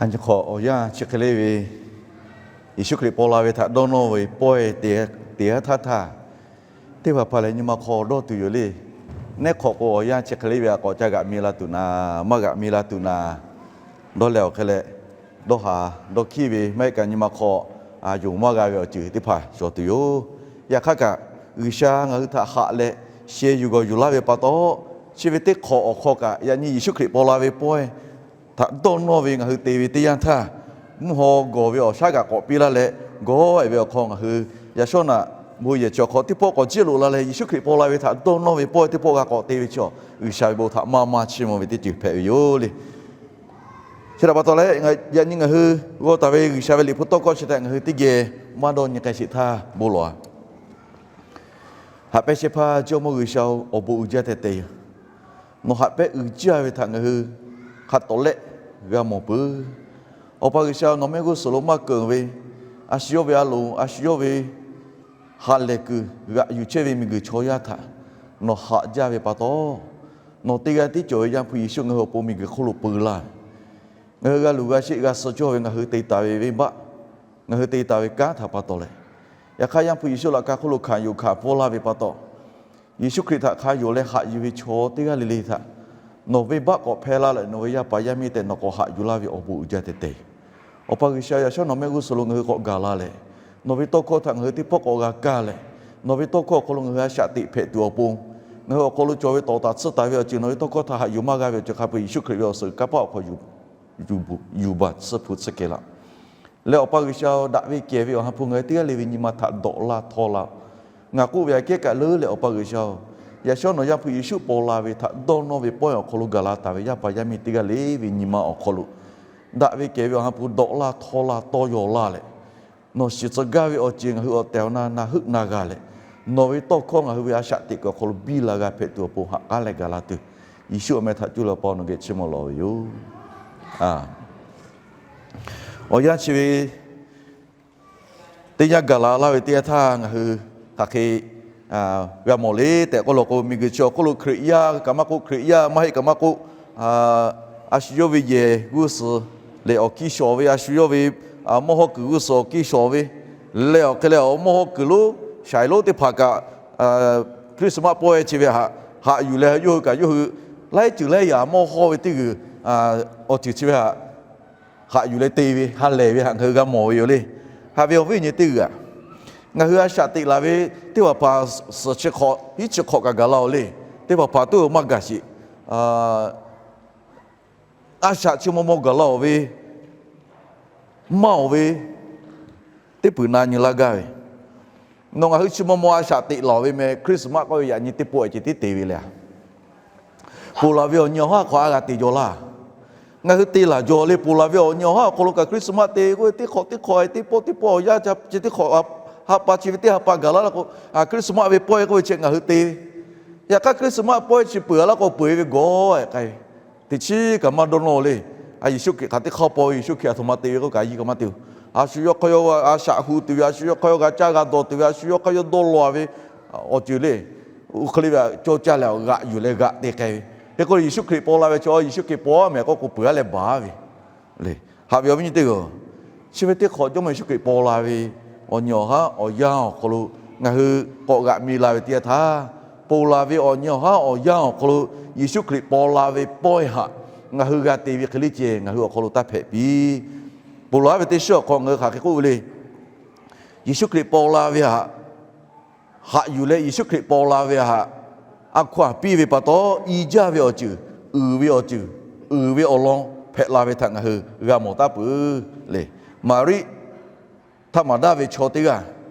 Aˬ nyi hk'awꞈ awˬ yanˇ chi hk'e le ve, Yeˍsuˆ Hkriꞈ paw la ve htaꞈ dawˇ nawˇ ve pawehˇ te-a htaˇ htaˇ, teˇ hpaˍ hpaˍ lehˬ nyi ma hk'aw dawˇ tuˬ yoˬ le. Neˉ hk'awꞈ k'o awˬ yanˇ chi hk'e le ve a k'awꞈ ca g'aꞈ mi la tuˬ naˍ, maˇ g'aꞈ mi la tuˬ naˍ, dawˇ leh awˬ hk'e leh dawˇ haˍ dawˇ hkiˉ ve maˇ heˆ kaꞈ nyi ma hk'aw yonˍ maˇ g'a ve awˬ ceuˬ teˇ hpaˍ cawˬ tuˬ yoˬ. Yaꞈ hk'aˇ kaꞈ, G'uiˬsha ngaˬ hui htaꞈ haꞈ leh sheh yuˬ g'awˬ yuˬ laˇ ve pa taw, chi ve teˇ hk'awꞈ awˬ hk'aw kaꞈ yaꞈ nyi Yeˍsuˆ Hkriꞈ paw la ve pawehˇ htaꞈ dawˇ nawˇ ve ngaˬ hui te ve teˇ yanˇ htaˇ, mvuhˇ haw gawˬ ve awˬ shaˉ kaꞈ k'awꞈ piˇ laˇ leh, gawˇ-e ve awˬ hk'aw ngaˬ hui yaꞈ shawˉ naꞈ bon yehˬ chi awˬ hk'aw teˇ pawˆ k'awꞈ jiˇ loꞈ la leh, Yeˍsuˆ Hkriꞈ paw la ve htaꞈ dawˇ nawˇ ve pawehˇ teˇ pawˆ g'a k'awꞈ te ve chaw, G'uiˬsha ve bon htaꞈ maˇ maˇ chiˇ mvuh ve teˇ ceuˬ hpehꞈ ve yoˬ le. Chi htaꞈ pa taw leh, yaꞈ nyi ngaˬ hui g'aw taˍ ve G'uiˬsha ve liꞈ hpu tawˇ hkawˇ chi htaꞈ ngaˬ hui teˇ geh maˇ dawˇ nyi k'ai sheˍ htaˇ bon lawˬ-a. Haꞈ pehˇ shehˍ hpaˇ Jawˇmawˇ G'uiˬsha-oˬ, awˬ bon uiˍ jaˇ tehꞈ te yoˬ. Nawˬ haꞈ pehˇ uiˍ jaˇ ve htaꞈ ngaˬ hui hk'a tawˍ lehˆ g'a mawˬ peuˬ. Awˬ pa G'uiˬsha, nawˬ mehˆ g'uˇ suhˍ lo maˇ keunˍ ve, a shu yawˇ ve a loˍ, a shu yawˇ ve ha lehˬ kuiˬ g'aꞈ yuˬ chehˇ ve miˬguiˬ chaw yaˇ htaꞈ nawˬ haꞈ jaˇ ve pa taw, nawˬ teˇ g'aˇ tiˉ cawˬ ve Yaˇ hpu Yeˍsuˆ ngaˬ hui awˬ pon miˬguiˬ hk'oˆ lo peu laˇ ve, ngaˬ hui g'a luˬ g'a sheˆ g'a suh cawˇ ve ngaˬ hui te taˍ ve venˇbaˆ, ngaˬ hui te taˍ ve kanˉ htaꞈ pa taw leh, yaꞈ hk'aˇ Yaˇ hpu Yeˍsuˆ laꞈ ka hk'oˆ lo hkanˍ yuˬ hkanˍ pfuhˇ laˇ ve pa taw, Yeˍsuˆ Hkriꞈ htaꞈ hk'a yonˍ leh haꞈ yuˬ ve chaw teˇ g'aˇ le le htaꞈ nawˬ venˇbaˆ k'awꞈ hpehˇ laˇ leh, nawˬ ve yaˇ paˍ yaˇ miˇ tehꞈ nawˬ k'awꞈ haꞈ yuˬ laˇ ve awˬ bon uiˍ jaˇ tehꞈ te yoˬ. Awˬ pa G'uiˬsha, yaꞈ shawˉ nawˬ mehˆ g'uˇ suhˍ lo ngaˬ hui k'awꞈ gaˬ la leh, nawˬ ve tawˇ hkawˇ htaꞈ ngaˬ hui teˇ pawˆ k'awꞈ g'a kaˇ leh, nawˬ ve tawˇ hkawˇ awˬ hk'aw lo ngaˬ hui a shaꞈ teꞈ hpehꞈ tuˬ awˬ pon, ngaˬ hui awˬ hk'aw lo cawˬ ve tawˍ taˍ tsuhˇ taˍ ve awˬ ceuˬ, nawˬ ve tawˇ hkawˇ htaꞈ haꞈ yuˬ maˇ g'a ve awˬ ceuˬ hk'a peu-eˬ Yeˍsuˆ Hkriꞈ ve awˬ suhˍ kanˇ paˆ awˬ hk'aw yuˬ baˬ tsuhˇ hpu tsuhˇ kehˬ laˇ. Leh Awˬ pa G'uiˬsha-oˬ, daꞈ ve kehˬ ve awˬ ha hpu ngaˬ hui teˇ g'aˇ le ve nyi ma htaꞈ dawꞈ laˇ htawˇ laˇ. Ngaˬ k'oˆ ve aꞈ kehˉ kaꞈ leuˉ leh Awˬ pa G'uiˬsha-oˬ, yaꞈ shawˉ nawˬ Yaˇ hpu Yeˍsuˆ paw la ve htaꞈ dawˇ nawˇ ve pawehˇ awˬ hk'aw lo gaˬ la taˍ ve yaˇ paˍ yaˇ miˇ teˇ g'aˇ le ve nyi ma awˬ hk'aw lo, daꞈ ve kehˬ ve awˬ ha hpu dawꞈ laˇ htawˇ laˇ tawˇ yaw laˇ leh, nawˬ shiˍ tcuh gaˇ ve awˬ ceuˬ ngaˬ hui awˬ tehˬ awˬ na na heuˆ na g'a leh, nawˬ ve tawˇ hkawˇ ngaˬ hui ve a shaꞈ teꞈ kuiˬ awˬ hk'aw lo biˇ la g'a hpehꞈ tuˬ awˬ pon ha k'aˉ leh gaˬ la tuˬ, Yeˍsuˆ awˬ meh htaꞈ cuˇ leh Awˬ pa nawˬ geh chiˇ mvuh lawˬ ve yoˬ. Awˬ yanˇ chi ve teˇ yanˇ gaˬ la laˇ ve teˇ yanˇ htaˇ ngaˬ hui hk'aˬ hk'e g'a mawˬ le tehꞈ k'oˆ law k'o, miˬguiˬ chi awˬ hk'oˆ lo Hkriꞈ yaˇ kaꞈ maˇ k'oˆ, Hkriꞈ yaˇ maˇ heˆ kaꞈ maˇ k'oˆ, a shu yawˇ ve yehˬ g'uˇ suhˍ lehˬ awˬ kiˇ shawˍ ve, a shu yawˇ ve mawˇ hawˇ kuiˬ g'uˇ suhˍ awˬ kiˇ shawˍ ve, leh awˬ hk'e leh awˬ mawˇ hawˇ kuiˬ lonˉ shaiˍ lonˉ teˇ hpaˍ kaꞈ Christmas pawehˇ chi ve haꞈ, haꞈ yuˬ leh yawˇ hui kaꞈ yawˇ hui laiˉ ceuˬ laiˉ yaꞈ mawˇ hawˇ ve teˇ g'uiˬ awˬ ceuˬ chi ve haꞈ, haꞈ yuˬ leh te ve ha lehˬ ve htaꞈ ngaˬ hui g'a mawˬ ve yoˬ le. Haꞈ ve awˬ viˉ awˬ nyi teˇ g'uiˬ aꞈ, ngaˬ hui a shaꞈ teꞈ laˬ ve teˇ hpaˍ hpaˍ suhˍ chi hk'awꞈ hiˉ chi hk'awꞈ kaꞈ gaˬ la-oˬ le. Teˇ hpaˍ hpaˍ tuˉ maˇ gaˬ sheˍ. A shaꞈ chi maw maw gaˬ la-oˬ ve, maˇ-oˬ ve, teˇ puiˬ na nyi laˇ gaˇ ve, nawˬ ngaˬ hui chi maw maw a shaꞈ teꞈ laˬ-oˬ ve meh Christmas k'oˆ ve yaꞈ nyi teˇ pawˆ-e ceh tiˉ te ve le. Ponˬ laˬ ve awˬ nyi awˬ haˉ hk'aw a g'a te jaw laˇ. Ngaˬ hui te laˬ jaw le. Ponˬ laˬ ve awˬ nyi awˬ haˉ awˬ hk'aw lo kaꞈ Christmas te k'oˆ ve teˇ hk'awꞈ teˇ hk'awꞈ-e teˇ pawˆ teˇ pawˆ awˬ yanˇ chi teˇ hk'awꞈ, ha pa chi ve teˇ ha pa gaˬ laˇ la k'o, Christmas ve pawehˇ k'oˆ ve chi ngaˬ hui te ve. Yaꞈ hk'aˇ Christmas pawehˇ chi peuˬ-a laˇ k'o peuˬ-e ve gawˬ-e k'ai ve, teꞈ chiˉ kaꞈ maˇ dawˇ nawˇ le. A Yeˍsuˆ Hkriꞈ hk'aˬ teˇ hk'aˇ paw ve, Yeˍsuˆ Hkriꞈ a htoꞈ ma te ve k'oˆ kaꞈ a yiˇ kaꞈ maˇ te-oˬ. A shu yawˇ hk'aˇ yawˇ a shaꞈ hu tuˬ ve, a shu yawˇ hk'aˇ yawˇ g'a caˇ g'a dawˬ tuˬ ve, a shu yawˇ hk'aˇ yawˇ dawˇ law ve awˬ ceuˬ le. Oˇ hk'e le ve cawˇ caˇ leh g'aꞈ yuˬ leh g'aꞈ te k'ai ve. Hk'e k'o Yeˍsuˆ Hkriꞈ paw la ve chaw Yeˍsuˆ Hkriꞈ paw-a mehˍ k'oˆ k'o peuˬ-a leh baˬ ve le. Haꞈ ve awˬ viˉ nyi teˇ g'aˇ, chi ve teˇ hk'awꞈ Jawˇmawˇ Yeˍsuˆ Hkriꞈ paw la ve awˬ nyi awˬ haˉ awˬ yanˇ awˬ hk'aw lo ngaˬ hui k'awꞈ g'aꞈ mi la ve teˇ yanˇ htaˇ, ponˬ laˬ ve awˬ nyi awˬ haˉ awˬ yanˇ awˬ hk'aw lo Yeˍsuˆ Hkriꞈ paw la ve pawehˇ haꞈ ngaˬ hui g'a te ve hk'e le ceh ngaˬ hui awˬ hk'aw lo taˇ hpehꞈ piˇ. Ponˬ laˬ ve teˇ shiˉ awˬ hk'aw ngaˬ hui hk'aˬ hk'e k'oˆ ve le. Yeˍsuˆ Hkriꞈ paw la ve haꞈ, haꞈ yuˬ leh Yeˍsuˆ Hkriꞈ paw la ve haꞈ, a hkaw-anˬ piˇ ve pa taw, i jaˇ ve awˬ ceuˬ, uiˍ ve awˬ ceuˬ, uiˍ ve awˬ lawn hpehꞈ la ve htaꞈ ngaˬ hui g'a mawˬ taˉ peuˬ le. Maˍriˆ htaˇ maˍ daˇ ve chaw teˇ g'aˇ,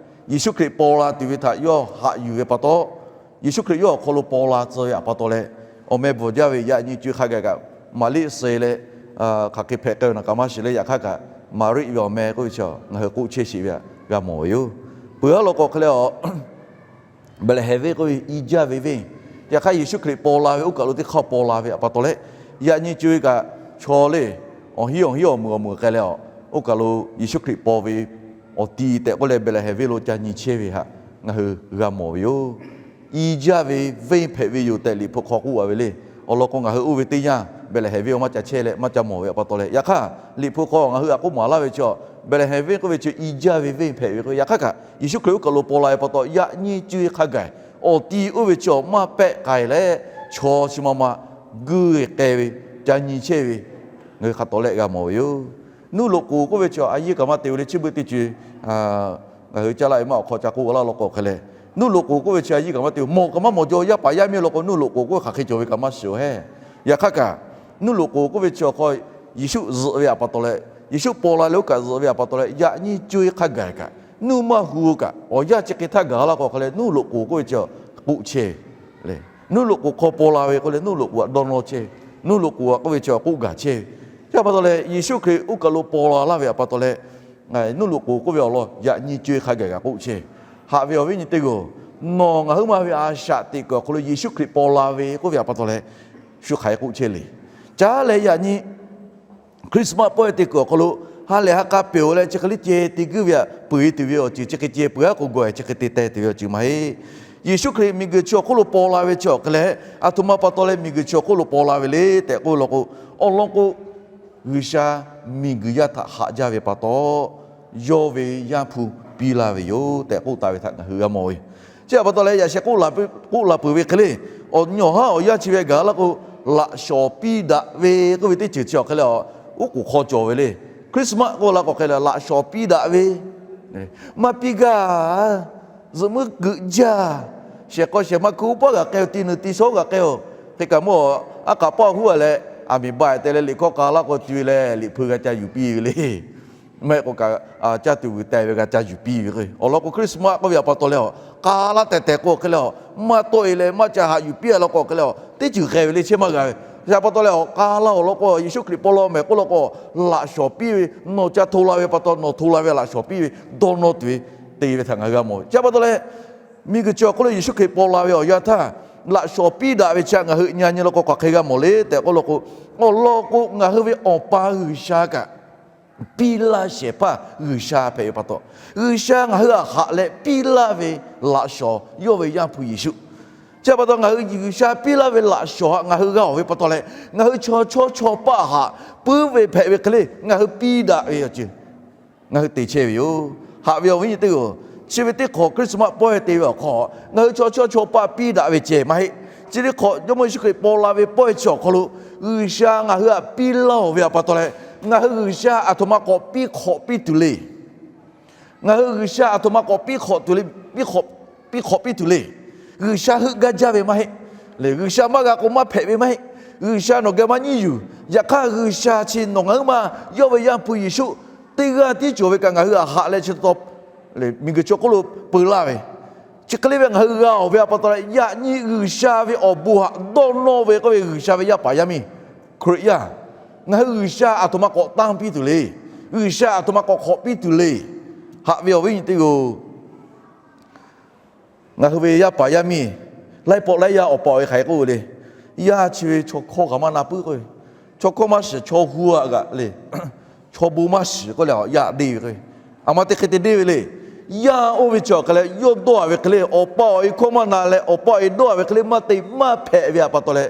Yeˍsuˆ Hkriꞈ paw la tuˬ ve htaꞈ yawˇ haꞈ yuˬ ve pa taw, Yeˍsuˆ Hkriꞈ yawˇ awˬ hk'aw lo paw la tcuh ve pa taw leh, awˬ meh bvuhˬ jaˇ ve yaꞈ nyi co-e hk'a gaˬ kaꞈ Maˍriˆ suh leh hk'aˬ hk'e hpehꞈ k'ai-o naˬ kaꞈ maˇ shiˍ leh, yaꞈ hk'aˇ kaꞈ Maˍriˆ ve awˬ meh k'oˆ ve chi ngaˬ hui k'oˆ chehˇ sheˍ ve htaꞈ g'a mawˬ ve yoˬ. Peuˬ-a law k'o hk'e leh a Behˍlehˍhehnˍ venˇ k'oˆ ve i jaˇ ve venˇ, yaꞈ hk'aˇ Yeˍsuˆ Hkriꞈ paw la ve oˇ kaˬ lo teˇ hk'aˇ paw la ve pa taw leh, yaꞈ nyi co-e kaꞈ chaw le, awˬ hinˉ awˬ hinˉ awˬ meuˍ awˬ meuˍ k'ai leh a, oˇ kaˬ lo Yeˍsuˆ Hkriꞈ paw ve awˬ ti tehꞈ k'oˆ leh Behˍlehˍhehnˍ venˇ lo ca nyi chehˇ ve htaꞈ ngaˬ hui g'a mawˬ ve yoˬ. I jaˇ ve venˇ hpehꞈ ve yoˬ tehꞈ Liꞈ hpu hk'aw k'oˆ-a ve le. Awˬ lawn k'o ngaˬ hui oˇ ve teˇ yanˇ Behˍlehˍhehnˍ venˇ maˇ ca chehˇ leh maˇ ca mawˬ ve awˬ pa taw leh, yaꞈ hk'aˇ Liꞈ hpu hk'aw ngaˬ hui htaꞈ k'oˆ maˍ laˇ ve chi, Behˍlehˍhehnˍ venˇ k'oˆ ve chi i jaˇ ve venˇ hpehꞈ ve k'o, yaꞈ hk'aˇ kaꞈ Yeˍsuˆ Hkriꞈ uˉ kaˬ lo paw la ve pa taw, yaꞈ nyi co-e hk'a gaˬ awˬ ti oˇ ve chi awˬ maˇ pehˆ k'ai leh, chaw chi ma ma guˇ k'ai ve, ca nyi chehˇ ve, ngaˬ hui hk'a tawˍ lehˆ g'a mawˬ ve yoˬ. Nuˇ loꞈ k'oˍ k'oˆ ve chi a yiˇ kaꞈ maˇ te-o le, chi beuꞈ teˇ ceuˬ ngaˬ hui caˇ laˇ ve maˇ awˬ hk'aw ca k'oˆ laˇ law k'o hk'e leh, nuˇ loꞈ k'oˍ k'oˆ ve chi a yiˇ kaꞈ maˇ te-o, mawˬ kaꞈ maˇ mawˬ jaw, yaˇ paˍ yaˇ miˇ law k'o nuˇ loꞈ k'oˍ k'oˆ ve hk'aˬ hk'e cawˬ ve kaꞈ maˇ shiˍ-oˬ hehˉ. Yaꞈ hk'aˇ kaꞈ, nuˇ loꞈ k'oˍ k'oˆ ve chi awˬ hk'aw Yeˍsuˆ zuhꞈ ve awˬ pa taw leh, Yeˍsuˆ paw la leh oˇ kaꞈ zuhꞈ ve awˬ pa taw leh, yaꞈ nyi co-e hk'a gaˬ kaꞈ nuˇ maˇ hu-o kaꞈ, awˬ yanˇ chi hk'e htaˇ gaˬ laˇ k'o hk'e leh, nuˇ loꞈ k'oˍ k'oˆ ve chi k'oˆ chehˇ ve. Nuˇ loꞈ k'oˍ hk'aw paw la ve k'oˆ leh, nuˇ loꞈ k'oˍ htaꞈ dawˇ nawˇ chehˇ ve, nuˇ loꞈ k'oˍ k'oˆ ve chi k'oˆ gaˬ chehˇ ve. Chi awˬ pa taw leh, Yeˍsuˆ Hkriꞈ uˉ kaˬ lo paw la laˇ ve awˬ pa taw leh, nuˇ loꞈ k'oˍ k'oˆ ve awˬ lawn yaꞈ nyi co-e hk'a gaˬ kaꞈ k'oˆ chehˇ ve. Haꞈ ve awˬ viˉ nyi teˇ g'aˇ-oˬ, nawˬ ngaˬ huiˉ ma ve a shaꞈ teꞈ kuiˬ awˬ hk'aw lo Yeˍsuˆ Hkriꞈ paw la ve k'oˆ ve awˬ pa taw leh, shu hk'aˬ hk'e k'oˆ chehˇ le. Caˉ leh yaꞈ nyi Christmas pawehˇ te kuiˬ awˬ hk'aw lo ha lehˬ ha k'a peuˬ-oˬ leh, chi hk'e le ceh te guiˇ ve htaꞈ peuˬ-e tuˬ ve awˬ ceuˬ chi hk'e ceh peuˬ-a k'o, gawˬ-e chi hk'e te teh tuˬ ve awˬ ceuˬ maˇ heˆ. Yeˍsuˆ Hkriꞈ miˬguiˬ chi awˬ hk'oˆ lo paw la ve chi awˬ hk'e leh, aˬ htoꞈ ma pa taw leh miˬguiˬ chi awˬ hk'oˆ lo paw la ve le tehꞈ k'oˆ law k'o, awˬ lawn k'o, G'uiˬsha miˬguiˬ yaˇ htaꞈ haꞈ jaˇ ve pa taw, yawˇ ve Yaˇ hpu piˇ laˇ ve yoˬ tehꞈ k'oˆ taˍ ve htaꞈ ngaˬ hui g'a mawˬ ve. Chi awˬ pa taw leh, yaꞈ sheh k'oˆ la peuˬ k'oˆ la peuˬ ve hk'e le, awˬ nyi awˬ haˉ awˬ yanˇ chi ve gaˬ laˇ k'o, laꞈ shawnˍ piˇ daꞈ ve k'oˆ ve teˇ ceuˬ chi awˬ hk'e leh, oˉ k'oˍ hk'aw cawˬ ve le. Christmas k'oˆ la k'o hk'e leh, laꞈ shawnˍ piˇ daꞈ ve, maˇ piˇ gaˇ, zuhꞈ muiˉ keuꞈ jaˇ, shehˍ k'aw shehˍ ma hkui uˉ paˉ g'a k'ai-oˬ, ti nuˬ ti shawˉ g'a k'ai-oˬ, hk'e kaꞈ mawˇ aˉ k'aꞈ paˇ huˉ-a leh, aˬ miˍ ba-e te leh liꞈ hkawˇ k'a laˇ k'o, ti ve leh liꞈ hpui g'a ca yuˬ piˇ ve le. Maˇ heˆ k'o kaꞈ, caˇ tuˬ vuiˬ teh ve g'a ca yuˬ piˇ ve k'o, awˬ lawn k'o Christmas k'oˆ ve awˬ pa taw leh, k'a laˇ tehˬ tehˬ k'o hk'e leh, maˇ tawˆ-e leh maˇ ca haꞈ yuˬ piˇ-a law k'o hk'e leh, teˇ ceuˬ hk'e ve le chehˇ maˇ g'a ve. Chi awˬ pa taw leh, k'a laˇ awˬ lawn k'o, Yeˍsuˆ Hkriꞈ paw la mehˍ k'oˆ law k'o, laꞈ shawnˍ piˇ ve, nawˬ ca hto la ve pa taw, nawˬ hto la ve laꞈ shawnˍ piˇ ve, dawˇ nawˇ tuˬ ve te ve htaꞈ ngaˬ g'a mawˬ ve. Chi awˬ pa taw leh, miˬguiˬ chi awˬ hk'oˆ lo Yeˍsuˆ Hkriꞈ paw la ve awˬ yanˇ htaˇ, laꞈ shawnˍ piˇ daꞈ ve chi htaꞈ ngaˬ hui nyi nyi law k'o, hk'aˬ hk'e g'a mawˬ le tehꞈ k'oˆ law k'o, awˬ lawn k'o, ngaˬ hui ve Awˬ pa G'uiˬsha kaꞈ piˇ laˇ shehˍ hpaˇ G'uiˬsha hpehꞈ ve pa taw, G'uiˬsha ngaˬ hui htaꞈ haꞈ leh piˇ laˇ ve laꞈ shawnˍ yawˇ ve Yaˇ hpu Yeˍsuˆ. Chi awˬ pa taw, ngaˬ hui G'uiˬsha piˇ laˇ ve laꞈ shawnˍ htaꞈ ngaˬ hui g'a-oˬ ve pa taw leh, ngaˬ hui chaw chawˇ chaw paˆ htaꞈ puiˉ ve hpehꞈ ve hk'e le, ngaˬ hui piˇ daꞈ ve awˬ ceuˬ ngaˬ hui te chehˇ ve yoˬ. Haꞈ ve awˬ viˉ nyi teˇ g'aˇ-oˬ, chi ve teˇ hk'awꞈ Christmas pawehˇ te ve awˬ hk'aw, ngaˬ hui chaw chawˇ chaw paˆ piˇ daꞈ ve ceh maˇ heˆ. Chi teˇ hk'awꞈ Jawˇmawˇ Yeˍsuˆ Hkriꞈ paw la ve pawehˇ chi awˬ hk'aw lo, G'uiˬsha ngaˬ hui htaꞈ piˇ laˇ-oˬ ve awˬ pa taw leh, ngaˬ hui G'uiˬsha aˬ htoꞈ ma k'awꞈ piˇ hk'awꞈ piˇ tuˬ le. Ngaˬ hui G'uiˬsha aˬ htoꞈ ma k'awꞈ piˇ hk'awꞈ tuˬ le, piˇ hk'awꞈ piˇ hk'awꞈ piˇ tuˬ le. G'uiˬsha heuˆ gaˇ jaˇ ve maˇ heˆ. Lehˬ, G'uiˬsha maˇ g'a k'o maˇ hpehꞈ ve maˇ heˆ. G'uiˬsha nawˬ geh maˇ nyiˇ yuˬ. Yaꞈ hk'aˇ, G'uiˬsha chi nawˬ ngaˬ huiˉ ma yawˇ ve Yaˇ hpu Yeˍsuˆ teˇ g'aˇ tiˉ cawˬ ve kaꞈ ngaˬ hui htaꞈ haꞈ leh chi taw miˬguiˬ chi awˬ hk'oˆ lo peu laˇ ve, chi hk'e le ve ngaˬ hui g'a-oˬ ve awˬ pa taw leh, yaꞈ nyi G'uiˬsha ve awˬ bon htaꞈ dawˇ nawˇ ve k'oˆ ve G'uiˬsha ve yaˇ paˍ yaˇ miˇ Hkriꞈ yaˇ, ngaˬ hui G'uiˬsha aˬ htoꞈ ma k'awꞈ tanˇ piˇ tuˬ le. G'uiˬsha aˬ htoꞈ ma k'awꞈ hk'awꞈ piˇ tuˬ le. Haꞈ ve awˬ viˉ nyi teˇ g'aˇ-oˬ, ngaˬ hui ve yaˇ paˍ yaˇ miˇ, laiˉ pawˆ laiˉ yaˇ awˬ pa awˬ e hk'aˬ hk'e k'oˆ ve le. Yaˇ chi ve chaw hkawˇ kaꞈ maˇ na puiˉ k'oˆ ve, chaw hkawˇ maˇ shiˍ chaw hu-a g'aꞈ le. Chaw bon maˇ shiˍ k'oˆ leh yaˇ deˇ ve k'o, aˬ ma te hk'e te deˇ ve le. Yaˇ oˇ ve chi awˬ hk'e leh yawˇ dawˇ-a ve hk'e le, awˬ pa awˬ e hkawˇ maˇ na leh, awˬ pa awˬ e dawˇ-a ve hk'e le maˇ te maˇ hpehꞈ ve awˬ pa taw leh,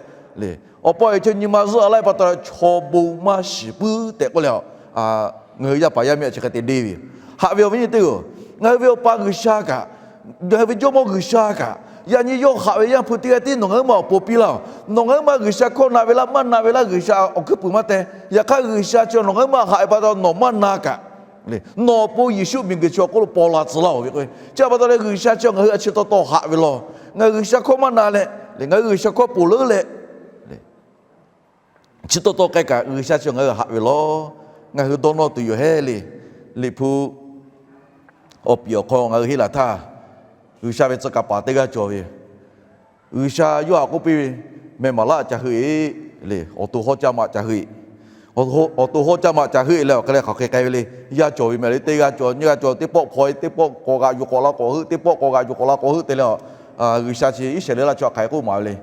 awˬ pa awˬ e chaw nyi ma zuhˆ-a laˇ ve pa taw leh chaw bon maˇ shiˍ puiˉ tehꞈ k'oˆ leh, ngaˬ hui yaˇ paˍ yaˇ miˇ chi hk'e te deˇ ve yoˬ. Haꞈ ve awˬ viˉ nyi teˇ g'aˇ-oˬ, ngaˬ hui ve Awˬ pa G'uiˬsha kaꞈ, ngaˬ hui ve Jawˇmawˇ G'uiˬsha kaꞈ, yaꞈ nyi yawˇ haꞈ ve Yaˇ hpu teˇ g'aˇ tiˉ nawˬ ngaˬ huiˉ ma awˬ pon piˇ laˇ-oˬ. Nawˬ ngaˬ huiˉ ma G'uiˬsha hkawˇ na ve laˇ maˇ na ve laˇ G'uiˬsha awˬ hkuiˉ puiˍ maˇ teh. Yaꞈ hk'aˇ, G'uiˬsha chi nawˬ ngaˬ huiˉ ma haꞈ ve pa taw nawˬ maˇ na kaꞈ, nawˬ awˬ pon Yeˍsuˆ miˬguiˬ chi awˬ hk'oˆ lo paw la tcuh laˇ-oˬ ve k'o, chi awˬ pa taw leh G'uiˬsha chi ngaˬ hui a chi taw taw haꞈ ve law. Ngaˬ hui G'uiˬsha hkawˇ maˇ na leh, ngaˬ hui G'uiˬsha hkawˇ ponˬ leuˉ leh, chi taw taw k'ai kaꞈ G'uiˬsha chi ngaˬ hui haꞈ ve law. Ngaˬ hui dawˇ nawˇ tuˬ yoˬ hehˉ le. Liꞈ hpu awˬ piˍ awˬ hk'aw ngaˬ hui henˇ laˬ htaˇ, G'uiˬsha ve tcuh kaˍ paˍ teˇ g'aˇ cawˬ ve yoˬ. G'uiˬsha yawˇ htaꞈ k'oˆ piˇ ve, Meh maˍ laˉ ca heuˆ-e le. Awˬ to hawˉ caˇ maꞈ ca heuˆ-e. Awˬ to hawˉ caˇ maꞈ ca heuˆ-e leh awˬ hk'e leh hk'aˬ hk'e k'ai ve le. Yaˇ cawˬ ve meh le, teˇ g'aˇ cawˬ nyiˇ g'aˇ cawˬ, teˇ pawˆ hpaw-e, teˇ pawˆ k'awꞈ g'aꞈ yuˬ k'awꞈ la k'awꞈ heuˆ, teˇ pawˆ k'awꞈ g'aꞈ yuˬ k'awꞈ la k'awꞈ heuˆ te leh, G'uiˬsha chi Iˉsaˍreˍlaˆ chaw hk'aˬ hk'e k'oˆ maˍ ve le.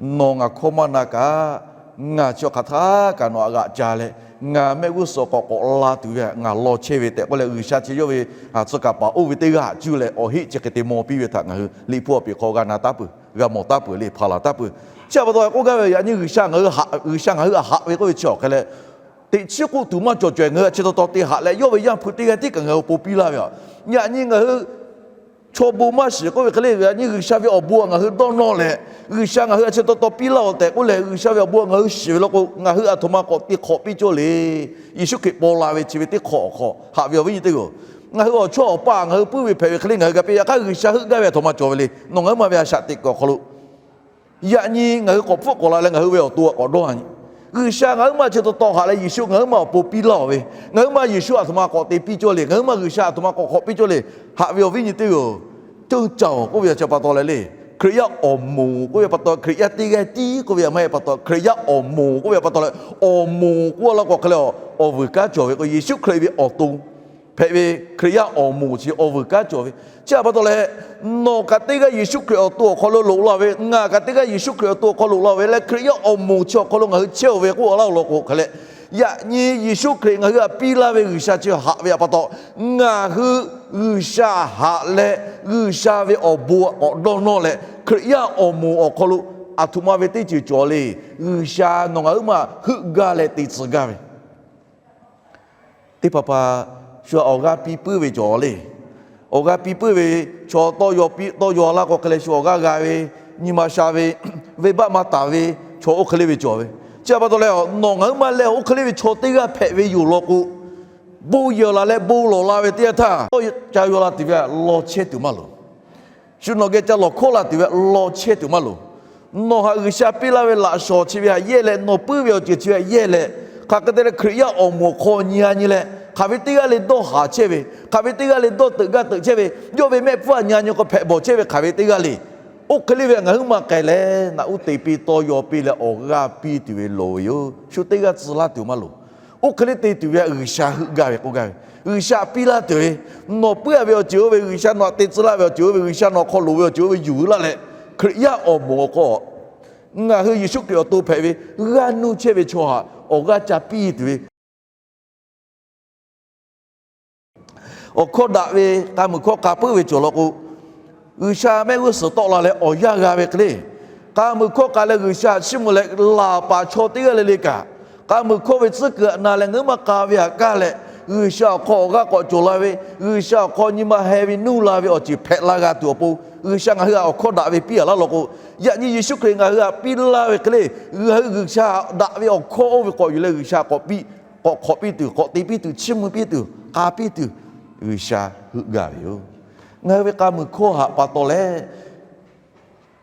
Nawˬ ngaˬ hkawˇ maˇ na kaꞈ, ngaˬ chi hk'aˬ htaˇ kaꞈ nawˬ htaꞈ g'aꞈ ca leh, ngaˬ mehˆ g'uˇ suhˍ k'awꞈ k'awꞈ la tuˬ ve htaꞈ ngaˬ law chehˇ ve tehꞈ k'oˆ leh, G'uiˬsha chi yawˇ ve tcuh kaˍ paˍ oˇ ve teˇ g'aˇ htaꞈ cuˇ leh awˬ heˆ chi hk'e te maw piˇ ve htaꞈ ngaˬ hui Liꞈ hpu awˬ piˍ hk'aw g'a na taˉ peuˬ, g'a mawˬ taˉ peuˬ le, hpaˍ laˬ taˉ peuˬ. Chi htaꞈ pa taw k'oˆ gaˇ ve, yaꞈ nyi G'uiˬsha ngaˬ hui haꞈ, G'uiˬsha ngaˬ hui htaꞈ haꞈ ve k'oˆ ve chi awˬ hk'e leh, teꞈ chiˉ k'oˆ tuˬ maˇ cawˬ caweh ngaˬ hui htaꞈ chi taw taw te haꞈ leh, yawˇ ve Yaˇ hpu teˇ g'aˇ tiˉ kaꞈ ngaˬ hui awˬ pon piˇ laˇ ve yoˬ. Yaꞈ nyi ngaˬ hui chaw bon maˇ shiˍ k'oˆ ve hk'e le, yaꞈ nyi G'uiˬsha ve awˬ bon htaꞈ ngaˬ hui dawˇ nawˇ leh, G'uiˬsha ngaˬ hui htaꞈ chi taw taw piˇ laˇ-oˬ tehꞈ k'oˆ leh, G'uiˬsha ve awˬ bon htaꞈ ngaˬ hui shiˍ ve law k'o, ngaˬ hui a htoꞈ ma k'awꞈ te hk'awꞈ piˇ cawˇ le. Yeˍsuˆ Hkriꞈ paw la ve chi ve teˇ hk'awꞈ awˬ hk'aw haꞈ ve awˬ viˉ nyi teˇ g'aˇ-oˬ, ngaˬ hui awˬ chawˇ awˬ paˇ ngaˬ hui puiˉ ve hpehꞈ ve hk'e le, ngaˬ hui g'a piˇ yaꞈ hk'aˇ, G'uiˬsha heuˆ gaˇ ve a htoꞈ ma cawˬ ve le. Nawˬ ngaˬ huiˉ ma ve a shaꞈ teꞈ kuiˬ awˬ hk'aw lo yaꞈ nyi ngaˬ hui k'awꞈ hpfuhˆ k'awꞈ la leh, ngaˬ hui ve awˬ to k'awꞈ dawˇ a nyi. G'uiˬsha ngaˬ huiˉ ma chi taw taw haꞈ leh, Yeˍsuˆ ngaˬ huiˉ ma awˬ pon piˇ laˇ-oˬ ve, ngaˬ huiˉ ma Yeˍsuˆ a htoꞈ ma k'awꞈ te piˇ cawˇ le, ngaˬ huiˉ ma G'uiˬsha a htoꞈ ma k'awꞈ hk'awꞈ piˇ cawˇ le, haꞈ ve awˬ viˉ nyi teˇ g'aˇ-oˬ, ceuˇ caˬ-oˬ k'oˆ ve a chi pa taw leh le, Hkriꞈ yaˇ awˬ moˍ k'oˆ ve pa taw, Hkriꞈ yaˇ teˇ g'aˇ tiˉ k'oˆ ve a maˇ heˆ pa taw, Hkriꞈ yaˇ awˬ moˍ k'oˆ ve pa taw leh, awˬ moˍ k'oˆ laˇ k'o hk'e le, awˬ vuiˬ kanˉ cawˬ ve k'o, Yeˍsuˆ Hkriꞈ ve awˬ to hpehꞈ ve Hkriꞈ yaˇ awˬ moˍ chi awˬ vuiˬ kanˉ cawˬ ve. Chi htaꞈ pa taw leh, nawˬ kaꞈ teˇ g'aˇ Yeˍsuˆ Hkriꞈ awˬ to awˬ hk'aw lo loꞈ la ve, ngaˬ kaꞈ teˇ g'aˇ Yeˍsuˆ Hkriꞈ awˬ to awˬ hk'aw loꞈ la ve leh, Hkriꞈ yaˇ awˬ moˍ chi awˬ hk'aw lo ngaˬ hui chehˇ-oˬ ve k'oˆ laˇ-oˬ law k'o hk'e leh, yaꞈ nyi Yeˍsuˆ Hkriꞈ ngaˬ hui htaꞈ piˇ laˇ ve G'uiˬsha chi haꞈ ve htaꞈ pa taw, ngaˬ hui G'uiˬsha haꞈ leh, G'uiˬsha ve awˬ bon k'awꞈ dawˇ nawˇ leh, Hkriꞈ yaˇ awˬ moˍ awˬ hk'aw lo a htoꞈ ma ve teˇ ceuˬ cawˬ le. G'uiˬsha nawˬ ngaˬ huiˉ ma heuˆ gaˇ leh te tcuh gaˇ ve teˇ hpaˍ hpaˍ shu awˬ g'aˇ piˇ puiˉ ve cawˬ le. Awˬ g'aˇ piˇ puiˉ ve, chaw tawˇ yaw piˇ tawˇ yaw laˇ k'o hk'e leh shu awˬ g'aˇ g'a ve, nyi ma sha ve, venˇbaˆ maˇ taˍ ve chaw oˇ hk'e le ve cawˬ ve. Chi htaꞈ pa taw leh, nawˬ ngaˬ huiˉ ma lehˬ oˇ hk'e le ve chaw teˇ g'aˇ hpehꞈ ve yoˬ law k'o, bon yehˬ laˬ leh bon lawˬ la ve teˇ yanˇ htaˇ, tawˇ ca yaw la tuˬ ve htaꞈ law chehˇ tuˬ maˇ loˍ. Shu nawˬ geh ca lawˬ hkawˇ la tuˬ ve htaꞈ law chehˇ tuˬ maˇ loˍ. Nawˬ htaꞈ G'uiˬsha piˇ laˇ ve laꞈ shawˍ chi ve htaꞈ yehˇ leh, nawˬ puiˉ ve awˬ ceuˬ chi ve htaꞈ yehˇ leh, hk'aˬ hk'e te leh Hkriꞈ yaˇ awˬ moˍ awˬ hk'aw nyi a nyi leh, hk'aˬ ve teˇ g'aˇ le dawˇ haˍ chehˇ ve, hk'aˬ ve teˇ g'aˇ le dawˇ teuꞈ gaˇ teuꞈ chehˇ ve, yawˇ ve mehˆ hpfuhˇ htaꞈ nyi a nyi k'o hpehꞈ bawˬ chehˇ ve hk'aˬ ve teˇ g'aˇ le. Oˇ hk'e le ve htaꞈ ngaˬ huiˉ ma k'ai leh, naꞈ uˉ te piˇ tawˇ yaw piˇ leh awˬ g'aˇ piˇ tuˬ ve loˍ ve yoˬ. Shu teˇ g'aˇ tcuh laˇ tuˬ maˇ loˍ. Oˇ hk'e le te tuˬ ve htaꞈ G'uiˬsha heuˆ gaˇ ve k'oˆ gaˇ ve, G'uiˬsha piˇ laˇ tuˬ ve, nawˬ puiˉ a ve awˬ ceuˬ oˇ ve G'uiˬsha nawˬ htaꞈ te tcuh laˇ ve awˬ ceuˬ oˇ ve G'uiˬsha nawˬ hk'aw loˍ ve awˬ ceuˬ oˇ ve yuˬ laˇ leh, Hkriꞈ yaˇ awˬ moˍ awˬ hk'aw ngaˬ hui Yeˍsuˆ Hkriꞈ awˬ to hpehꞈ ve g'aˇ nuˇ chehˇ ve chaw htaꞈ awˬ g'aˇ ca piˇ tuˬ ve awˬ hkawˇ daꞈ ve k'a muiˬ hkawˇ k'a puiˉ ve cawˬ law k'o, G'uiˬsha mehˆ g'uˇ suhˍ tawˆ la leh awˬ yanˇ g'a ve hk'e le. K'a muiˬ hkawˇ k'a leh G'uiˬsha chiˇ mvuh leh laˬ paˍ chaw teˇ g'aˇ le le kaꞈ, k'a muiˬ hkawˇ ve tcuhˉ kuiˬ htaꞈ na leh ngaˬ huiˉ ma k'a ve htaꞈ kaˇ leh, G'uiˬsha awˬ hk'aw awˬ g'aˇ k'awꞈ cawˬ la ve, G'uiˬsha awˬ hk'aw nyi ma heh ve nuˇ la ve awˬ ceuˬ hpehꞈ la g'a tuˬ awˬ pon, G'uiˬsha ngaˬ hui htaꞈ awˬ hkawˇ daꞈ ve piˇ a laˇ law k'o, yaꞈ nyi Yeˍsuˆ Hkriꞈ ngaˬ hui htaꞈ piˇ laˇ ve hk'e le, ngaˬ hui G'uiˬsha daꞈ ve awˬ hkawˇ oˇ ve k'awꞈ yuˬ leh G'uiˬsha k'awꞈ piˇ, k'awꞈ hk'awꞈ piˇ tuˬ, k'awꞈ te piˇ tuˬ, chiˇ mvuh piˇ tuˬ, k'a piˇ tuˬ, G'uiˬsha heuˆ gaˇ ve yoˬ. Ngaˬ hui ve k'a muiˬ hkawˇ htaꞈ pa taw leh,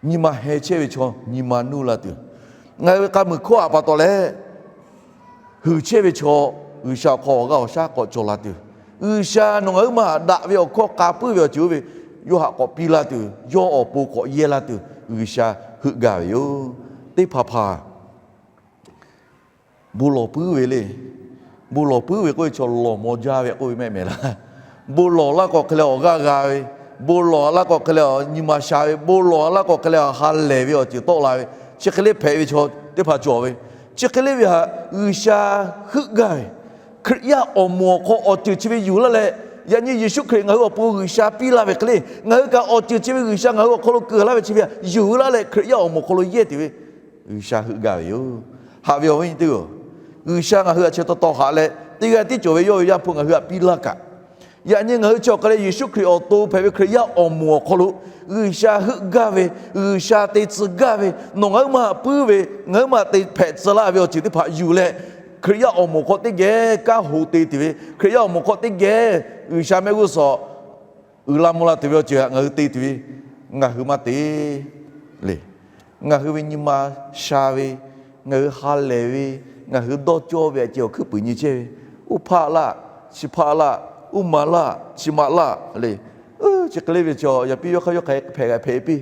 nyi ma heh chehˇ ve chaw nyi ma nuˇ la tuˬ, ngaˬ hui ve k'a muiˬ hkawˇ htaꞈ pa taw leh, huiˍ chehˇ ve chaw G'uiˬsha awˬ hk'aw awˬ g'aˇ awˬ shaˉ k'awꞈ cawˬ la tuˬ, G'uiˬsha nawˬ ngaˬ huiˉ ma htaꞈ daꞈ ve awˬ hkawˇ k'a puiˉ ve awˬ ceuˬ oˇ ve yawˇ htaꞈ k'awꞈ piˇ la tuˬ, yawˇ awˬ pon k'awꞈ yehˇ la tuˬ, G'uiˬsha heuˆ gaˇ ve yoˬ. Teˇ hpaˍ hpaˍ bon lawˬ puiˉ ve le. Bon lawˬ puiˉ ve k'oˆ ve chaw lawˬ maw jaˇ ve k'oˆ ve mehˆ mehˍ laˇ. Bon lawˬ laˇ k'o hk'e leh awˬ g'aˇ g'a ve, bon lawˬ laˇ k'o hk'e leh nyi ma sha ve, bon lawˬ laˇ k'o hk'e leh ha lehˬ ve awˬ ceuˬ tawˆ la ve, chi hk'e le hpehꞈ ve chaw teˇ hpaˍ cawˬ ve. Chi hk'e le ve htaꞈ G'uiˬsha heuˆ gaˇ ve, Hkriꞈ yaˇ awˬ moˍ awˬ hk'aw awˬ ceuˬ chi ve yuˬ laˇ leh, yaꞈ nyi Yeˍsuˆ Hkriꞈ ngaˬ hui awˬ pon G'uiˬsha piˇ laˇ ve hk'e le, ngaˬ hui kaꞈ awˬ ceuˬ chi ve G'uiˬsha ngaˬ hui awˬ hk'aw lo keu laˇ ve chi ve htaꞈ yuˬ laˇ leh Hkriꞈ yaˇ awˬ moˍ awˬ hk'aw lo yehˇ tuˬ ve G'uiˬsha heuˆ gaˇ ve yoˬ. Haꞈ ve awˬ viˉ nyi teˇ g'aˇ-oˬ, G'uiˬsha ngaˬ hui htaꞈ chi taw taw haꞈ leh, teˇ g'aˇ tiˉ cawˬ ve yawˇ ve Yaˇ hpu ngaˬ hui htaꞈ piˇ laˇ kaꞈ, yaꞈ nyi ngaˬ hui chi awˬ hk'aw leh Yeˍsuˆ Hkriꞈ awˬ to hpehꞈ ve Hkriꞈ yaˇ awˬ moˍ awˬ hk'aw lo G'uiˬsha heuˆ gaˇ ve, G'uiˬsha te tcuh gaˇ ve, nawˬ ngaˬ huiˉ ma htaꞈ puiˉ ve, ngaˬ huiˉ ma htaꞈ te hpehꞈ tcuh laˇ ve awˬ ceuˬ teˇ hpaˍ yuˬ leh, Hkriꞈ yaˇ awˬ moˍ hk'aw teˇ geh kanˉ ho te tuˬ ve, Hkriꞈ yaˇ awˬ moˍ hk'aw teˇ geh G'uiˬsha mehˆ g'uˇ suhˍ uiˍ la mvuh la tuˬ ve awˬ ceuˬ htaꞈ ngaˬ hui te tuˬ ve, ngaˬ hui maˇ te le. Ngaˬ hui ve nyi ma sha ve, ngaˬ hui ha lehˬ ve, ngaˬ hui dawˇ cawˇ ve htaꞈ ceh awˬ hkuiˉ puiˍ nyi chehˇ ve, uˉ hpaˆ laˇ, chi hpaˆ laˇ, uˉ ma laˇ, chi ma laˇ le. Chi hk'e le ve chaw yaꞈ piˇ yawˇ hk'aˇ yawˇ hk'aˬ hk'e hpehꞈ g'a hpehꞈ piˇ,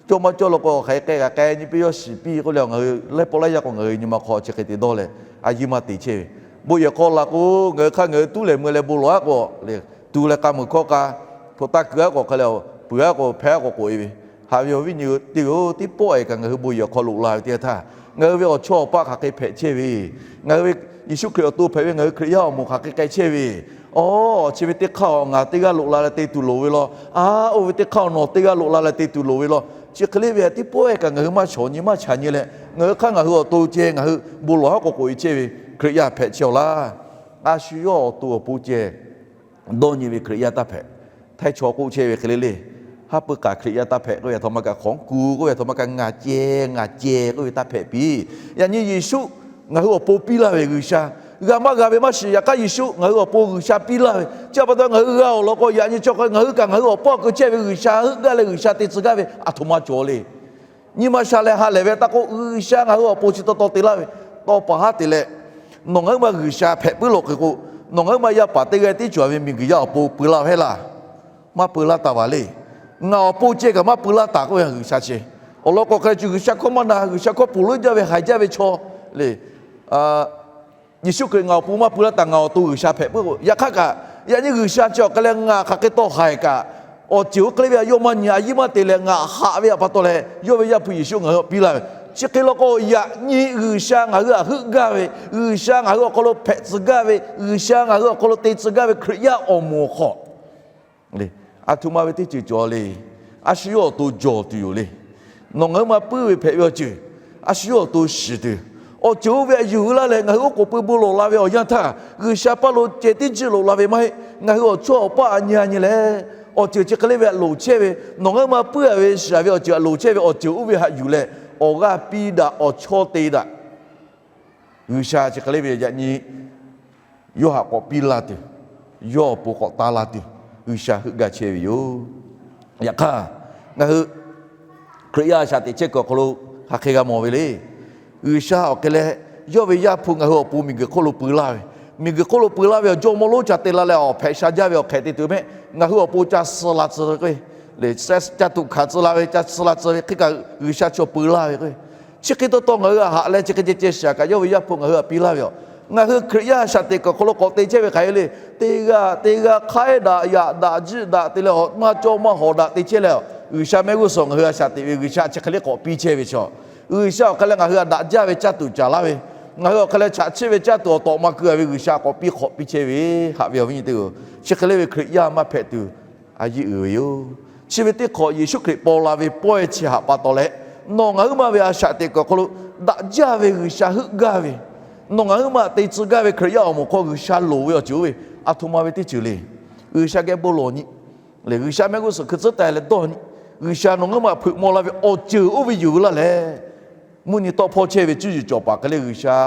cawˇ maˇ cawˇ law k'o hk'aˬ hk'e k'ai g'a k'ai nyi piˇ yawˇ shiˍ piˇ k'oˆ leh, ngaˬ hui laiˉ pawˆ laiˉ yaˇ k'o ngaˬ hui nyi ma hk'aw chi hk'e te dawˇ leh, a yiˇ maˇ te chehˇ ve. Bon yehˬ hk'aw la k'o, ngaˬ hui hk'aˇ ngaˬ hui tuˉ lehˬ mui leh bon lawˬ aˉ k'o, tuˬ leh k'a muiˬ hkawˇ k'a, hpu taˇ kuiˬ aˉ k'o hk'e leh, puiˬ aˉ k'o hpehˇ aˉ k'o k'oꞈ e ve. Haꞈ ve awˬ viˉ nyi teˇ g'aˇ-oˬ, teˇ pawˆ e kaꞈ ngaˬ hui bon yehˬ hk'aw loꞈ la ve teˇ yanˇ htaˇ, ngaˬ hui ve awˬ chawˇ awˬ paˆ hk'aˬ hk'e hpehꞈ chehˇ ve, ngaˬ hui ve Yeˍsuˆ Hkriꞈ awˬ to hpehꞈ ve ngaˬ hui Hkriꞈ yaˇ awˬ moˍ hk'aˬ hk'e k'ai chehˇ ve, aw, chi ve teˇ hk'aˇ-oˬ ngaˬ teˇ g'aˇ loꞈ la leh te tuˬ loˍ ve law. A, oˇ ve teˇ hk'aˇ-oˬ nawˬ teˇ g'aˇ loꞈ la leh te tuˬ loˍ ve law. Chi hk'e le ve teˇ pawˆ-e kaꞈ ngaˬ hui maˇ shawˍ nyi maˇ chaꞈ nyi leh, ngaˬ hui hk'aˇ ngaˬ hui awˬ to ceh ngaˬ hui bon lawˬ haˉ k'o k'oꞈ-e chehˇ ve Hkriꞈ yaˇ hpehꞈ chehˇ-aw laˇ. A shu yawˇ awˬ to awˬ pon ceh dawˇ nyi ve Hkriꞈ yaˇ taˇ hpehꞈ. Htaiˇ chaw k'oˆ chehˇ ve hk'e le le, haˉ pui k'aˍ Hkriꞈ yaˇ taˇ hpehꞈ k'oˆ ve, a htoꞈ ma kaꞈ hk'awꞈ kuˬ k'oˆ ve, a htoꞈ ma kaꞈ ngaˬ ceh ngaˬ ceh k'oˆ ve taˇ hpehꞈ piˇ. Yaꞈ nyi Yeˍsuˆ ngaˬ hui awˬ pon piˇ laˇ ve G'uiˬsha, g'a maˇ g'a ve maˇ shiˍ. Yaꞈ hk'aˇ Yeˍsuˆ ngaˬ hui awˬ pon G'uiˬsha piˇ laˇ ve chi pa taw ngaˬ hui g'a awˬ lawn k'o, yaꞈ nyi chi hk'e ngaˬ hui kaꞈ ngaˬ hui awˬ pawˆ keu chehˇ ve G'uiˬsha heuˆ gaˇ leh G'uiˬsha te tcuh gaˇ ve a htoꞈ ma cawˬ le. Nyi ma sha leh ha lehˬ ve taˇ k'oˆ, G'uiˬsha ngaˬ hui awˬ pon chi taw taw te laˇ ve, tawˇ pa haˉ te leh, nawˬ ngaˬ huiˉ ma G'uiˬsha hpehꞈ puiˉ lo hk'e k'o, nawˬ ngaˬ huiˉ ma yaˇ paˍ teˇ g'aˇ tiˉ cawˬ ve miˬguiˬ yaˇ awˬ pon peu laˇ ve heˆ laˇ. Maˇ peu laˇ taˍ vaˬ le. Ngaˬ awˬ pon ceh kaꞈ maˇ peu laˇ taˍ k'oˆ ve G'uiˬsha chi. Awˬ lawn k'o hk'e le, G'uiˬsha hkawˇ maˇ na, G'uiˬsha hkawˇ ponˬ leuˉ jaˇ ve haiˬ jaˇ ve chaw le. Yeˍsuˆ Hkriꞈ ngaˬ awˬ pon maˇ peu laˇ taˍ, ngaˬ awˬ to G'uiˬsha hpehꞈ puiˉ k'o, yaꞈ hk'aˇ kaꞈ yaꞈ nyi G'uiˬsha chi awˬ hk'e leh ngaˬ hk'aˬ hk'e taw haiˬ kaꞈ, awˬ ceuˬ oˇ hk'e le ve a yawˇ maˇ nyi, a yiˇ maˇ te leh ngaˬ haꞈ ve pa taw leh, yawˇ ve Yaˇ hpu Yeˍsuˆ ngaˬ hui htaꞈ piˇ laˇ ve. Chi hk'e law k'o, yaꞈ nyi G'uiˬsha ngaˬ hui htaꞈ heuˆ gaˇ ve, G'uiˬsha ngaˬ hui awˬ hk'aw lo hpehꞈ tcuh gaˇ ve, G'uiˬsha ngaˬ hui awˬ hk'aw lo te tcuh gaˇ ve Hkriꞈ yaˇ awˬ moˍ awˬ hk'aw a htoꞈ ma ve teˇ ceuˬ cawˬ le. A shu yawˇ awˬ to jawˬ tuˬ yoˬ le. Nawˬ ngaˬ huiˉ ma puiˉ ve hpehꞈ ve awˬ ceuˬ, a shu yawˇ awˬ to shiˍ tuˬ, awˬ ceuˬ oˇ ve htaꞈ yuˬ laˇ leh ngaˬ hui oˉ k'oˍ pui bon lawˬ la ve awˬ yanˇ htaˇ, G'uiˬsha paˇ lo ceh tiˉ jiˆ loꞈ la ve maˇ heˆ. Ngaˬ hui awˬ chawˇ awˬ paˇ a nyi a nyi leh, awˬ ceuˬ chi hk'e le ve htaꞈ loˍ chehˇ ve, nawˬ ngaˬ huiˉ ma puiˉ a ve shiˍ a ve awˬ ceuˬ htaꞈ loˍ chehˇ ve awˬ ceuˬ oˇ ve htaꞈ yuˬ leh, awˬ g'aˇ piˇ daꞈ, awˬ chawˇ te daꞈ. G'uiˬsha chi hk'e le ve yaꞈ nyi yawˇ htaꞈ k'awꞈ piˇ laˇ tuˬ, yawˇ awˬ pon k'awꞈ taˇ laˇ tuˬ, G'uiˬsha heuˆ gaˇ chehˇ ve yoˬ. Yaꞈ hk'aˇ, ngaˬ hui Hkriꞈ yaˇ a shaꞈ teꞈ chehˇ kuiˬ awˬ hk'aw lo hk'aˬ hk'e g'a mawˬ ve le. G'uiˬsha awˬ hk'e leh yawˇ ve Yaˇ hpu ngaˬ hui awˬ pon miˬguiˬ hk'oˆ lo peu laˇ ve, miˬguiˬ hk'oˆ lo peu laˇ ve awˬ jawˇmawˇ lonˉ ca te la leh awˬ hpehꞈ sha jaˇ ve awˬ hk'ehꞈ te tuˬ mehˆ ngaˬ hui awˬ pon ca suh la tcuh ve k'o, ca tuꞈ hkanˍ tcuh la ve, ca suh la tcuh ve hk'e kaꞈ G'uiˬsha chaw peu laˇ ve k'o, chi hk'e taw taw ngaˬ hui htaꞈ haꞈ leh chi hk'e ceh ceh shiˍ kaꞈ yawˇ ve Yaˇ hpu ngaˬ hui htaꞈ piˇ laˇ ve yoˬ. Ngaˬ hui Hkriꞈ yaˇ a shaꞈ teꞈ kuiˬ awˬ hk'aw lo k'awꞈ te chehˇ ve hk'aˬ hk'e le, teˇ g'aˇ teˇ g'aˇ hk'aiˉ daꞈ yaꞈ daꞈ jiˆ daꞈ te leh, maˇ cawˇ maˇ hawˍ daꞈ te chehˇ leh, G'uiˬsha mehˆ g'uˇ suhˍ ngaˬ hui a shaꞈ teꞈ ve G'uiˬsha chi hk'e le k'awꞈ piˇ chehˇ ve chaw, G'uiˬsha awˬ hk'e leh ngaˬ hui htaꞈ daꞈ jaˇ ve caˇ tuˬ caˍ laˇ ve, ngaˬ hui awˬ hk'e leh chaꞈ chiˇ ve caˇ tuˬ awˬ tawꞈ ma keu a ve G'uiˬsha k'awꞈ piˇ hk'awꞈ piˇ chehˇ ve, haꞈ ve awˬ viˉ nyi teˇ-oˬ, chi hk'e le ve Hkriꞈ yaˇ maˇ hpehꞈ tuˬ a yiˇ uiˍ ve yoˬ. Chi ve teˇ hk'awꞈ Yeˍsuˆ Hkriꞈ paw la ve pawehˇ chi htaꞈ pa taw leh, nawˬ ngaˬ huiˉ ma ve a shaꞈ teꞈ kuiˬ awˬ hk'aw lo daꞈ jaˇ ve G'uiˬsha heuˆ gaˇ ve, nawˬ ngaˬ huiˉ ma te tcuh gaˇ ve Hkriꞈ yaˇ awˬ moˍ hk'aw G'uiˬsha loˍ ve awˬ ceuˬ oˇ ve a htoꞈ ma ve teˇ ceuˬ le. G'uiˬsha geh bon lawˬ nyi leh, G'uiˬsha mehˆ g'uˇ suhˍ hkui tcuhˉ taˍ leh dawˇ nyi. G'uiˬsha nawˬ ngaˬ huiˉ ma hpeuꞈ maw la ve awˬ ceuˬ oˇ ve yuˬ laˇ leh, mvuhˇ nyi tawˆ hpawˇ chehˇ ve cuˇ yiˍ cawˬ paˍ hk'e le G'uiˬsha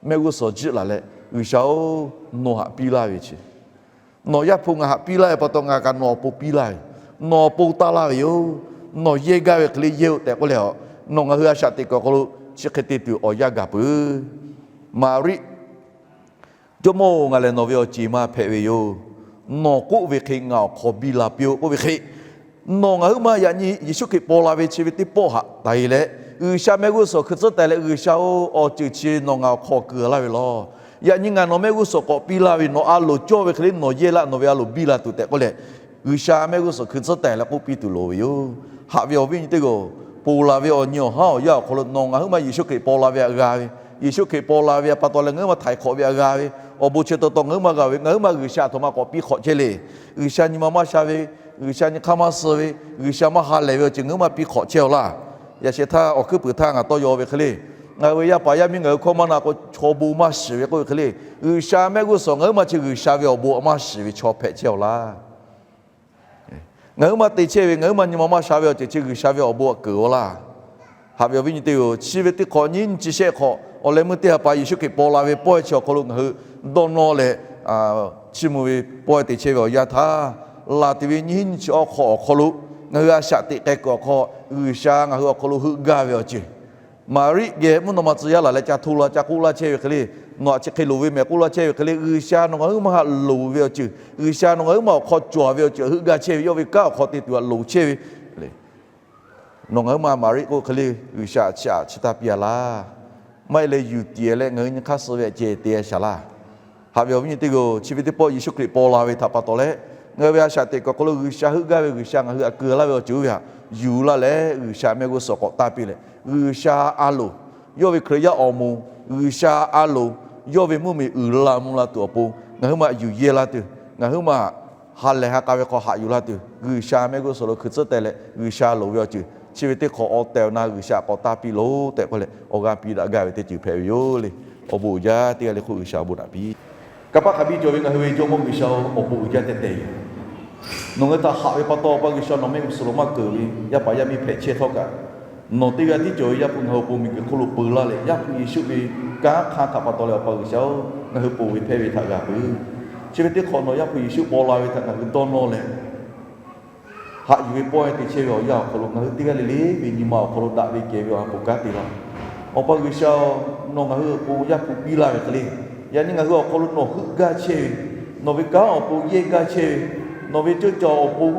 mehˆ g'uˇ suhˍ jiˆ laˬ leh, G'uiˬsha-oˬ, nawˬ htaꞈ piˇ laˇ ve chi, nawˬ Yaˇ hpu ngaˬ htaꞈ piˇ laˇ ve pa taw ngaˬ kaꞈ nawˬ awˬ pon piˇ laˇ ve, nawˬ awˬ pon taˇ laˇ ve yoˬ. Nawˬ yehˇ gaˇ ve hk'e le yehˇ-oˆ tehꞈ k'oˆ leh, nawˬ ngaˬ hui a shaꞈ teꞈ kuiˬ awˬ hk'aw lo chi hk'e te tuˬ awˬ yanˇ gaˬ peuˬ. Maˍriˆ, Jawˇmawˇ-oˬ, ngaˬ lehˬ nawˬ ve awˬ ceˬ ma hpehꞈ ve yoˬ. Nawˬ k'oˆ ve hk'e ngaˬ awˬ hk'aw biˇ la piˇ-oˆ k'oˆ ve hk'e, nawˬ ngaˬ huiˉ ma yaꞈ nyi Yeˍsuˆ Hkriꞈ paw la ve chi ve teˇ pawˆ htaꞈ taˍ e leh, G'uiˬsha mehˆ g'uˇ suhˍ hkui tcuhˉ taˍ leh, G'uiˬsha-oˬ, awˬ ceuˬ chi nawˬ ngaˬ awˬ hk'aw keu laˇ ve lawˬ. Yaꞈ nyi ngaˬ nawˬ mehˆ g'uˇ suhˍ k'awꞈ piˇ laˇ ve, nawˬ a loˍ cawˇ ve hk'e le nawˬ yehˇ laˇ, nawˬ ve a loˍ biˇ la tuˬ tehꞈ k'oˆ leh, G'uiˬsha mehˆ g'uˇ suhˍ hkui tcuhˉ taˍ leh k'oˆ piˇ tuˬ loˍ ve yoˬ. Haꞈ ve awˬ viˉ nyi teˇ g'aˇ-oˬ, ponˬ laˬ ve awˬ nyi awˬ haˉ awˬ yanˇ awˬ hk'aw lo nawˬ ngaˬ huiˉ ma Yeˍsuˆ Hkriꞈ paw la ve htaꞈ g'a ve, Yeˍsuˆ Hkriꞈ paw la ve pa taw leh ngaˬ huiˉ ma htaiˍ hk'awꞈ ve htaꞈ g'a ve, awˬ bon chi taw taw ngaˬ huiˉ ma g'a ve, ngaˬ huiˉ ma G'uiˬsha a htoꞈ ma k'awꞈ piˇ hk'awꞈ chehˇ le. G'uiˬsha nyi ma maˇ sha ve, G'uiˬsha nyi hk'aˇ maˇ suh ve, G'uiˬsha maˇ ha lehˬ ve awˬ ceuˬ ngaˬ huiˉ ma piˇ hk'awꞈ chehˇ-aw laˇ. Yaꞈ sheh htaˇ awˬ hkuiˉ puiˍ htaˇ ngaˬ tawˇ yaw ve hk'e le, ngaˬ hui ve yaˇ paˍ yaˇ miˇ ngaˬ hui hkawˇ maˇ na k'o chaw bon maˇ shiˍ ve k'oˆ ve hk'e le, G'uiˬsha mehˆ g'uˇ suhˍ ngaˬ huiˉ ma chi G'uiˬsha ve awˬ bon maˇ shiˍ ve chaw hpehꞈ chehˇ-aw laˇ. Ngaˬ huiˉ ma te chehˇ ve ngaˬ huiˉ ma nyi ma maˇ sha ve awˬ ceuˬ chi G'uiˬsha ve awˬ bon htaꞈ keunˍ-aw laˇ. Haꞈ ve awˬ viˉ nyi teˇ g'aˇ-oˬ, chi ve teˇ hk'awꞈ nyiˇ nyi chi shehˆ hk'awꞈ awˬ leh meuˇ teˇ ha pa Yeˍsuˆ Hkriꞈ paw la ve pawehˇ chi awˬ hk'aw lo ngaˬ hui dawˇ nawˇ leh, chiˇ mvuh ve pawehˇ te chehˇ ve awˬ yanˇ htaˇ, laˬ tuˬ ve nyiˇ nyi chi awˬ hk'awꞈ awˬ hk'aw lo ngaˬ hui a shaꞈ teꞈ k'ai kuiˬ awˬ hk'aw G'uiˬsha ngaˬ hui awˬ hk'aw lo heuˆ gaˇ ve awˬ ceuˬ, Maˍriˆ geh mvuhˇ naw ma tcuh yaˇ laˬ leh ca hto la ca k'oˆ laˇ chehˇ ve hk'e le, nawˬ htaꞈ chi hk'e loˍ ve mehˍ k'oˆ laˇ chehˇ ve hk'e le, G'uiˬsha nawˬ ngaˬ huiˉ ma htaꞈ loˍ ve awˬ ceuˬ, G'uiˬsha nawˬ ngaˬ huiˉ ma awˬ hk'aw cawˬ ve awˬ ceuˬ heuˆ gaˇ chehˇ ve, yawˇ ve kanˉ awˬ hk'aw te tuˬ htaꞈ loˍ chehˇ ve le. Nawˬ ngaˬ huiˉ ma Maˍriˆ k'oˆ hk'e le, G'uiˬsha chi htaꞈ chiˇ taˇ piˇ-a laˇ. Maˇ heˆ leh yuˬ tiˍ leh ngaˬ hui nyi hk'aˇ suh ve htaꞈ ceh te-a shaˍ laˇ. Haꞈ ve awˬ viˉ nyi teˇ g'aˇ-oˬ, chi ve teˇ pawˆ Yeˍsuˆ Hkriꞈ paw la ve htaꞈ pa taw leh, ngaˬ hui ve a shaꞈ teꞈ kuiˬ awˬ hk'aw lo G'uiˬsha heuˆ gaˇ ve, G'uiˬsha ngaˬ hui htaꞈ keu laˇ ve awˬ ceuˬ oˇ ve htaꞈ yuˬ laˇ leh G'uiˬsha mehˆ g'uˇ suhˍ k'awꞈ taˇ piˇ leh, G'uiˬsha a loˍ, yawˇ ve Hkriꞈ yaˇ awˬ moˍ, G'uiˬsha a loˍ, yawˇ ve mvuhˇmiˬ uiˍ la mvuh la tuˬ awˬ pon ngaˬ huiˉ ma yuˬ yehˇ laˇ tuˬ, ngaˬ huiˉ ma ha lehˬ ha k'a ve hk'aw haꞈ yuˬ laˇ tuˬ, G'uiˬsha mehˆ g'uˇ suhˍ lo hkui tcuhˉ teh leh G'uiˬsha loˍ ve awˬ ceuˬ Chi ve teˇ hk'awꞈ awˬ tehˬ awˬ na G'uiˬsha k'awꞈ taˇ piˇ loˬ tehꞈ k'oˆ leh, awˬ g'aˇ piˇ daꞈ gaˇ ve teˇ ceuˬ hpehꞈ ve yoˬ le. Awˬ bon uiˍ jaˇ teˇ g'aˇ le hk'oˆ G'uiˬsha awˬ bon naꞈ piˇ. Kanˇ paˆ hk'a biˇ cawˬ ve ngaˬ hui ve Jawˇmawˇ G'uiˬsha-oˬ, awˬ bon uiˍ jaˇ teh teh yoˬ. Nawˬ ngaˬ hui htaꞈ haꞈ ve pa taw, Awˬ pa G'uiˬsha nawˬ mehˆ g'uˇ suhˍ lo maˇ keunˍ ve yaˇ paˍ yaˇ miˇ hpehꞈ chehˇ htawˇ kaꞈ, nawˬ teˇ g'aˇ tiˉ cawˬ ve Yaˇ hpu ngaˬ hui awˬ pon miˬguiˬ hk'oˆ lo peu laˇ leh, Yaˇ hpu Yeˍsuˆ ve kanˉ hk'aˇ htaꞈ pa taw leh, Awˬ pa G'uiˬsha-oˬ, ngaˬ hui ponˬ ve hpehˇ ve htaꞈ g'a peuˬ. Chi ve teˇ hk'awꞈ nawˬ Yaˇ hpu Yeˍsuˆ paw la ve htaꞈ ngaˬ hui dawˇ nawˇ leh, haꞈ yuˬ ve pawehˇ te chehˇ ve awˬ yanˇ awˬ hk'aw lo ngaˬ hui teˇ g'aˇ le le ve nyi ma awˬ hk'aw lo daꞈ ve kehˬ ve awˬ ha hpu kanˉ te laˇ. Awˬ pa G'uiˬsha-oˬ, nawˬ ngaˬ hui awˬ pon Yaˇ hpu piˇ laˇ ve hk'e le, yaꞈ nyi ngaˬ hui awˬ hk'aw lo nawˬ heuˆ gaˇ chehˇ ve, nawˬ ve kanˉ awˬ pon yehˇ gaˇ chehˇ ve, nawˬ ve ceuˇ cawˬ awˬ pon,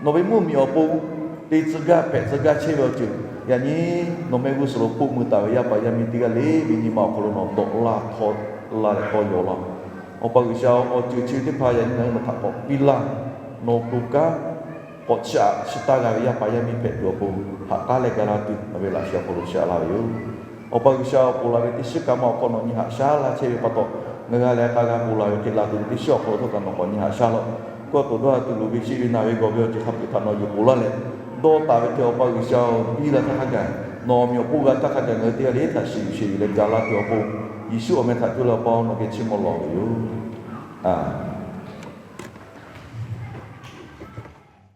nawˬ ve mvuhˇmiˬ awˬ pon te tcuh gaˇ hpehꞈ tcuh gaˇ chehˇ ve awˬ ceuˬ, yaꞈ nyi nawˬ mehˆ g'uˇ suhˍ lo hpoˆ mui taˍ ve yaˇ paˍ yaˇ miˇ teˇ g'aˇ le ve nyi ma awˬ hk'aw lo nawˬ dawꞈ laˇ htawˇ la leh tawˇ yaw laˇ. Awˬ pa G'uiˬsha, awˬ ceuˬ chi ve teˇ hpaˍ yaꞈ nyi ngaˬ hui nawˬ htaꞈ k'awꞈ piˇ laˇ. Nawˬ to kanˉ k'awꞈ chiˇ aꞈ chi taˇ g'a ve yaˇ paˍ yaˇ miˇ hpehꞈ tuˬ awˬ pon haꞈ k'aˉ leh ga laˇ tuˬ, nawˬ ve laꞈ sheh awˬ hk'aw lo chiˇ aꞈ laˇ ve yoˬ. Awˬ pa G'uiˬsha, awˬ ponˬ laˬ ve teˇ shiˉ kaꞈ ma awˬ hk'aw nawˬ nyi haꞈ shaˉ laˇ chehˇ ve pa taw, ngaˬ g'a leh k'a g'a ponˬ laˬ ve hk'e la tuˬ ve teˇ shiˉ awˬ hk'aw lo htawˇ kaꞈ nawˬ k'awꞈ nyi haꞈ shaˉ laˇ-oˆ. Kawˇ toˬ dawˇ ha tuˬ loˍ ve chi ve naˬ ve gawˬ ve awˬ ceuˬ hk'a peu-eˬ htaꞈ nawˬ yuˬ ponˬ laˇ leh, dawˇ taˍ ve hk'e Awˬ pa G'uiˬsha-oˬ, piˇ laˇ htaˇ hk'a gaˬ, nawˬ awˬ meꞈ awˬ hponˇ g'a htaˇ hk'a gaˬ ngaˬ hui teˇ g'aˇ le htaꞈ shiˍ yuˬ sheˍ yuˬ leh ga laˇ tuˬ awˬ pon, Yeˍsuˆ awˬ meh htaꞈ cuˇ leh Awˬ pa-oˬ, nawˬ geh chiˇ mvuh lawˬ ve yoˬ. A